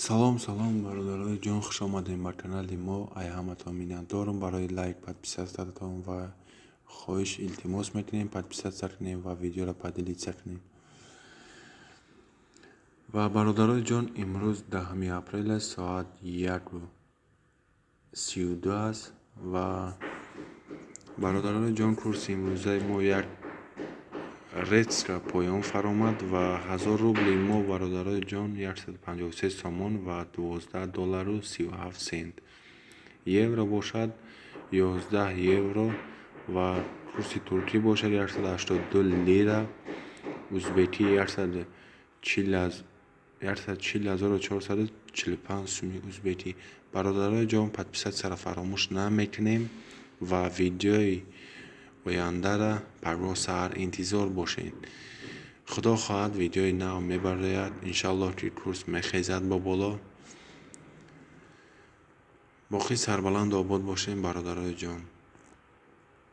Салом, салом, бародарои ҷон, хуш омадем ба канали мо. Ай ҳаматон миннатдорам барои лайк, подписаться тон ва хоҳиш, илтимос мекунем, подписаться кунем ва видеоро поделиться кунем. Ва, бародарои ҷон, имрӯз 10-уми апрел аст, соат 1:32 аст. Ва, бародарони ҷон, курси имрӯзаи мо як резко поён фаромад ва 1000 рубли мо, бародарои ҷон, 153 сомон ва 12 доллару 37 сент, евро бошад 11 евро ва курси туркӣ бошад 182 лира, узбекӣ 140 445 суми узбекӣ. Бародарои ҷон, подписаться ро фаромӯш намекунем ва видеои ояндара пагоҳ саҳар интизор бошед. Худо хоҳад, видеои нав мебарояд. Иншаллоҳ, ки курс мехезад ба боло. Боқӣ сарбаланду обод бошем, бародарои ҷон.